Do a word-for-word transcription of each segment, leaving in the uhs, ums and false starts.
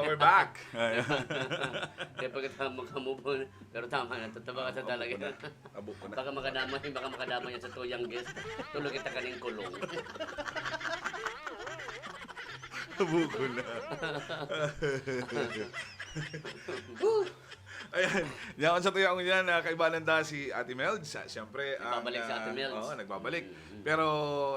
We're back. Ayan. Kaya pagkatapos makamove on, pero tama na, tataba ka sa Abo talaga. ko na. Abo ko na. Baka makadamay, baka makadamay yan sa tuyang guest. Tuloy kita kaning kulong. Abo ko na. Ayan. Yan sa tuyang yan, uh, kaibanan ta si Ate Mel. Sa, siyempre, Nagbabalik ang, si Ate ah, Mel. Oo, nagbabalik. Mm. Pero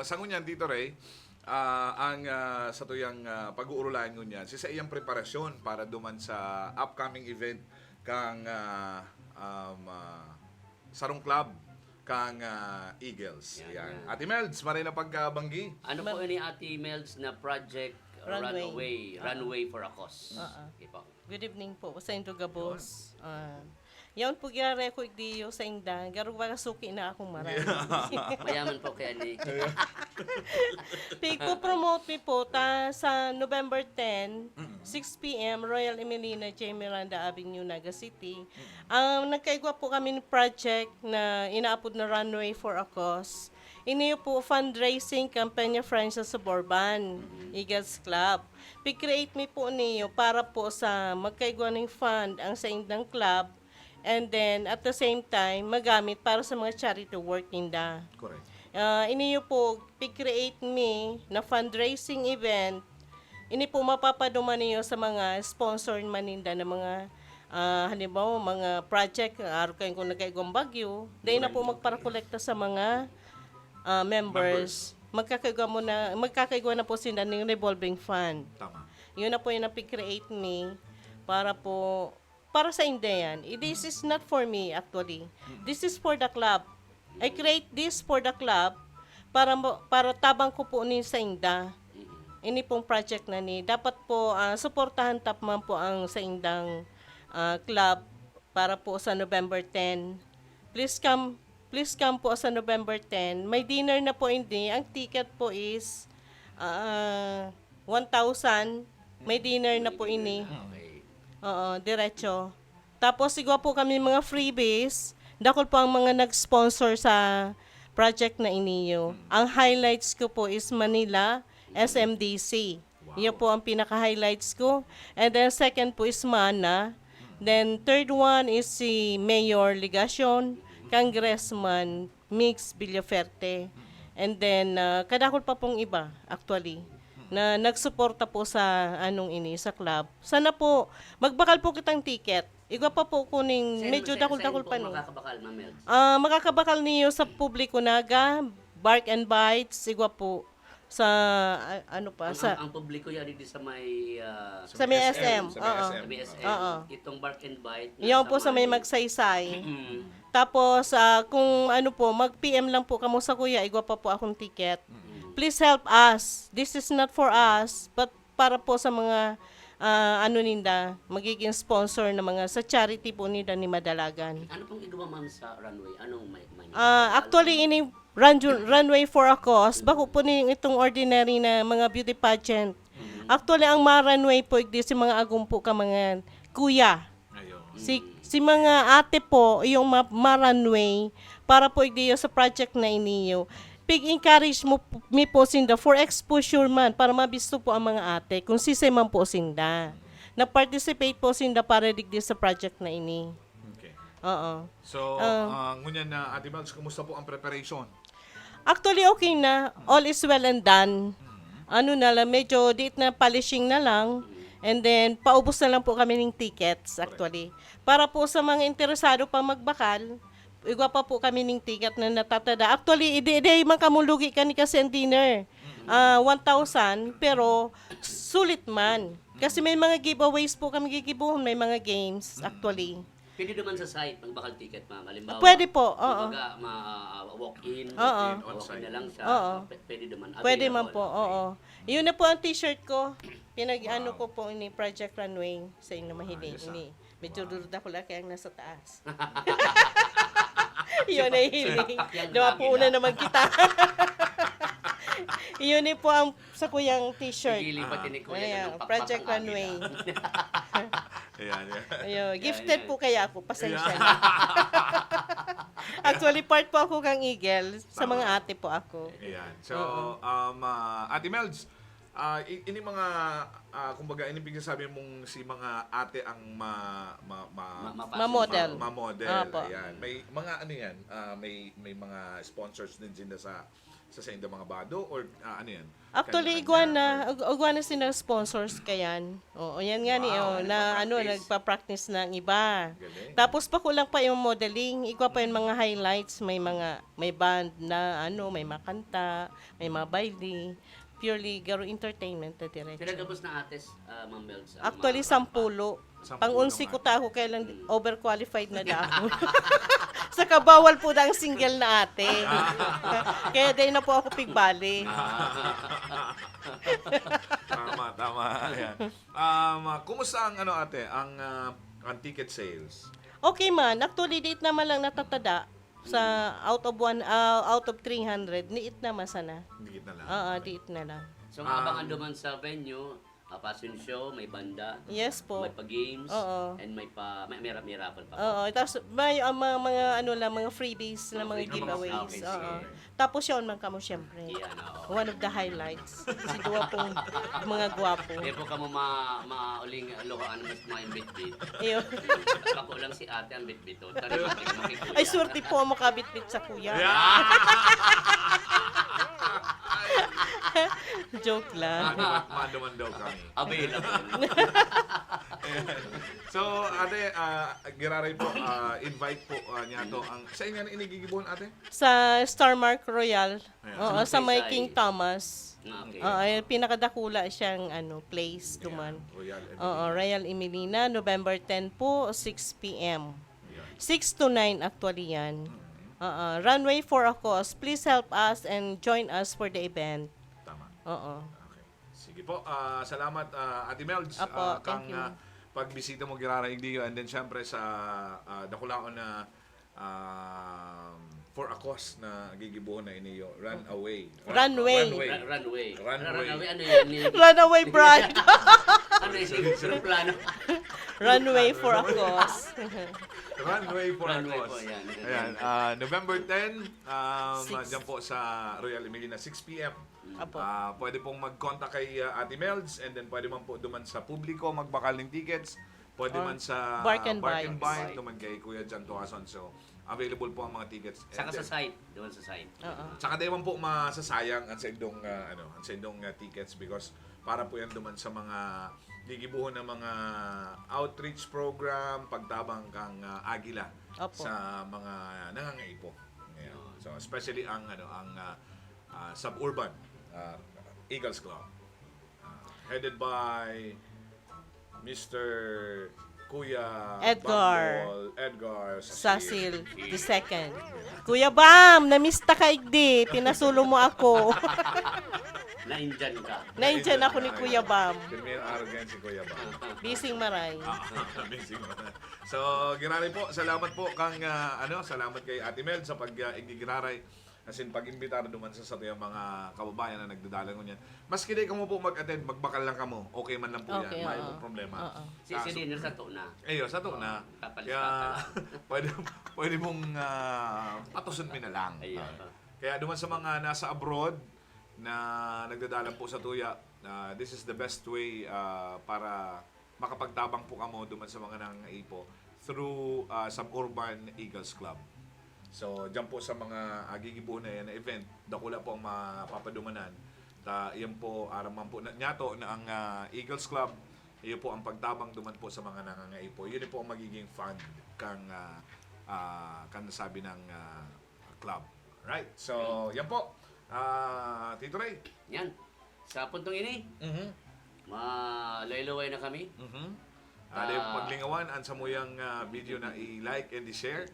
sa ngunyan, Tito Ray, ah, ang ah, sa tuyang ah, pag-uurulayan ngunyan, si sa iyang preparasyon para duman sa upcoming event kang ah, um, ah, sarong club kang ah, Eagles. Yan, Yan. yan. Ate Melds, maray na pagkabanggi. Ano po ini Ate Melds na project Runway. Runaway, Ah. Runway for a Cause? Ah, ah. Sige po. Good evening po, saindo gabos. Ah, yaon po gyari ko igdiyo sa inda, garo baga suki na akong maray. Mayaman po kaya ni... Pigpo-promote mi po ta sa November ten, six p m, Royal Emelina J. Miranda Avenue, Naga City. Ang nagkaigwa po kami ni project na inaapod na Runway for a Cause. Ini po fundraising campaign ni Friends sa Suburban Eagles Club. Pig-create mi po niyo para po sa magkaigwa ning fund ang sa indang club, and then at the same time magamit para sa mga charity work ninda. Correct. Ah, iniyo po pig-create mi na fundraising event. Ini po mapapaduma niyo sa mga sponsor man ninda na mga ah, halimbawa mga project, aro kayo kung nagkaigwang bagyo, dahil na po magparakolekta sa mga ah, members. Magkakaigwa mo na, magkakaigwa na po sila ng revolving fund. Tama. Yun na po yung napig-create ni para po para sa inda yan. Eh, this is not for me actually. This is for the club. I create this for the club para mo- para tabang ko po ni sa inda. Ini pong project na ni dapat po ah, suportahan tap man po ang sa indang ah, club para po sa November ten. Please come, please come po sa November ten. May dinner na po hindi. Ang ticket po is ah, one thousand. May dinner na po ini. Okay. Oo, diretso. Tapos sigwa po kami mga freebies. Dakol po ang mga nag-sponsor sa project na iniyo. Ang highlights ko po is Manila, S M D C. Iyo po ang pinaka-highlights ko. And then second po is Mana. Then third one is si Mayor Legacion, Congressman Migs Villaferte. And then ah, kadakol pa pong iba actually na nagsuporta po sa anong ini sa club. Sana po magbakal po kitang ticket. Igwa pa po kuning Saan- medyo saan- dakol-dakol saan po pa no. Makakabakal, Ma'am Mel? Ah, makakabakal niyo sa publiko naga, Bark and Bites, igwa po sa a- ano pa Ang, sa ang, ang publiko yan dito sa may... ah, sa may S M. Sa may Oo. S M. Sa may S M. Oo. Itong Bark and Bite. Yan nasa po sa may may- Magsaysay. Mm. Tapos ah, kung ano po, mag-P M lang po kamo sa kuya, igwa pa po akong ticket. Please help us. This is not for us, but para po sa mga ah, ano ninda, magiging sponsor na mga sa charity po ninda ni Madalagan. Ano pong igwa, Ma'am, sa runway? Anong may... may Ah, actually, ini run, runway for a cause. Bako po ning itong ordinary na mga beauty pageant. Actually, ang mga runway po, igdi si mga agom po ka mga kuya. Ayun. Si, si mga ate po, yung ma, ma runway, para po igdi sa project na iniyo. Pig-encourage mo p- mi po sinda for exposure man, para mabisto po ang mga ate kung sisay man po sinda. Nag-participate po sinda para digdi sa project na ini. Okay. Oo. So, Ah. ah, ngunyan na, Ate Mels, kumusta po ang preparation? Actually, okay na. All is well and done. Ano na lang, medyo diit na polishing na lang. And then, paubos na lang po kami ng tickets, actually. Para po sa mga interesado pa magbakal, igwa pa po kami ng ticket na natatada. Actually, idi, idi man kamo lugi kani kasi ang dinner. Ah, one thousand, pero sulit man. Kasi may mga giveaways po kami gigibuhon, may mga games, actually. Pwede naman sa site, magbakal ticket, ma'am. Halimbawa, Pwede po, oo. Kumbaga, ma-walk-in, Oo. walk-in na lang sa, Oo. pe- pwede naman. Pwede man Available. po, Okay. Oo. Yun na po ang t-shirt ko. Pinag-ano Wow. ko po ni Project Runway sa inyo mahiling Ayos, ah. ini. Medyo Wow. duruda ko lang kaya ang nasa taas. Yun ay hiling. Pakpak yan, Dawa lagi po na na. naman kita. Yun eh po ang sa kuyang t-shirt. Pigili pa Ah. tinikoy Ayan, na ng pakpak Project ang Runway. agila. Ayan, yan. Ayun, Yan, gifted yan. po kaya ako. Pasensya Ayan. na. Actually, part po ako kang Eagle. Sa Tama. Mga ate po ako. Ayan. So, Oo. um, ah, Ate Mels, Ah, i- ini mga, ah, kumbaga, ini pinagsasabi mong si mga ate ang ma, ma, ma, Ma- ma- Ma-model. ma-, ma-model. Apo. Ayan. May mga ano yan, ah, may may mga sponsors din sila sa sa sa inda mga bado or ah, ano yan? Actually, Kanya-kanya igwa na, or- ig- igwa na sila sponsors kayan. Oo, yan nga ni, Wow, oh, na ano, nagpa-practice. Nagpa-practice na ang iba. Galing. Tapos pa kulang pa yung modeling, igwa pa yung mga highlights, may mga may band na ano, may mga kanta, may mga baile. Purely garo entertainment na diretso. Pila gabos na ates, ah, Ma'am Melds? Ang Actually, mga- sampulo. Sampulo Pang-unsi nga. Ko ta ako kailan overqualified na daw. Sa kabawal po na ang single na ate. Kaya di na po ako pigbali. Tama, tama. Ayan. Um, ah, kumusta ang ano ate, ang ah, ang ticket sales? Okay man, actually, diit naman lang natatada sa out of one, ah, out of three hundred, niit naman sana. Dikit na lang. Oo, diit na lang. So, ang abangan Ah. duman sa venue, ah, fashion show, may banda, Yes po. may pa-games, Oo. and may pa, may, may, may raffle pa po. Oo, tapos may ang mga, mga ano lang, mga freebies na Mga mga freebies. giveaways. Ah, okay, Oo. sige. Tapos yun man kamo, syempre. Yan, oo. One of the highlights. Si duwa pong mga gwapo. Di po kamo ma, mauling luhaan mas mga imbitbit. Ayun. Kakulang si ate ang bitbit. Oh. Tari, hindi makikita. Ay, swerte po ang makabitbit sa kuya. Yeah! Joke lang. Maduman, maduman daw kami. Available. So, ate, ah, giraray po, ah, invite po ah, niya to ang sa inyo na inigigibuhon, ate? Sa Starmark Royal. Ayan. Oo, Sa sa may Magsaysay. King Thomas. Ah, okay. Oo, yung pinakadakula siyang ano, place duman. Royal Oo, Royal Emilina, November ten po, six p.m. Ayan. Six to nine actually yan. Mm, Oo, Runway for a Cause. Please help us and join us for the event. Tama. Oo. Okay. Sige po. Ah, salamat, ah, Ate Melds. Apo, Ah, thank kang you. ah, pagbisita mo giraray digdi. And then, syempre, sa ah, dakulaon na um, for a cause na gigibuhon na iniyo. Runaway. Runway. Runway. Ra- runway. Runway. Ra- runaway, ano yan? Ni- Runaway bride. Ano yung aeroplano? Runway for a Cause. Runway for Runway a cause. Po, yan. Ayan, ah, November ten, um, Six. Dyan po sa Royal Emilina, six p.m. Apo. Ah, pwede pong mag-contact kay ah, Ate Melds and then pwede man po duman sa publiko magbakal ng tickets. Pwede Or man sa Bark and Bark and Bites. Bite, duman kay Kuya John Tuason. So, available po ang mga tickets. Saka And sa then, site. Doon sa site. Oo. Saka di man po masasayang ang sa indong ah, ano, ang sa indong ah, tickets because para po yan duman sa mga gigibuhon ng mga outreach program, pagtabang kang ah, Agila Opo. sa mga nangangaipo. Ayan. So especially ang ano ang ah, ah, suburban ah, Eagles Club. Ah, headed by Mister Kuya Edgar. Bambol Edgar Sasil the second. Kuya Bam, namista ka igdi. Pinasulo mo ako. Na-Indian ka. Na-Indian ako ni Kuya Bam. Pirmi ang arrogance si Kuya Bam. Bising maray. Ah, amazing. So, giraray po, salamat po kang ah, ano, salamat kay Ate Mel sa pag uh, igigiraray. As in, pag-imbitar duman sa satuyang mga kababayan na nagdadalan ngunyan. Maski di kamo po mag-attend, magbakal lang kamo. Okay man lang po Okay, yan. May oo. pong problema. Oo. Si si dinner sa tuna. Eh, yun, sa tuna. Papalis Kaya, ka pwede, pwede mong uh, patusun mi na lang. Ayun. Kaya duman sa mga nasa abroad na nagdadalan po sa tuya, uh, this is the best way uh, para makapagtabang po kamo duman sa mga nangangaipo through uh, Suburban Eagles Club. So, dyan po sa mga agigibuon na yan na event, dakula po ang mapapadumanan. Ta, yan po, araman po na, niyato na ang uh, Eagles Club, iyo po ang pagtabang duman po sa mga nangangaipo. Yun po ang magiging fund kang, uh, uh, kang sabi ng uh, club. Right? So, yan po. Uh, Tito Ray. Yan. Sa puntong ini, Mhm. maluway-luway na kami. Mhm. Ada yung Ah. paglingawan, ang samuyang uh, video na i-like and i-share.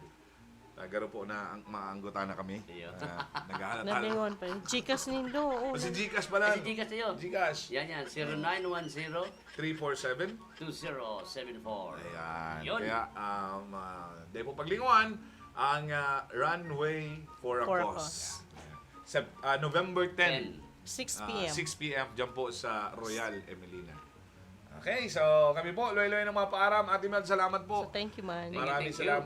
Tagaro po na ang mga anggota na kami. Iyo. Uh, naghahalat-halat. Nabingon pa yun. Gcash nindo. Oo, O, si nag- Gcash pala. Si Gcash iyo. Gcash. Yan yan. Zero nine one zero three four seven. two zero seven four. Ayan. Yun. Kaya, um, uh, di po paglingawan ang uh, Runway for a For a Cause. Sep- uh, November ten. Ten. six Ah, p.m. six p.m. dyan po sa Royal Emilina. Okay, so kami po, luway-luway ng mga paaram. Ate Mel, salamat po. So, thank you, man. Thank you, Maraming thank you. salamat.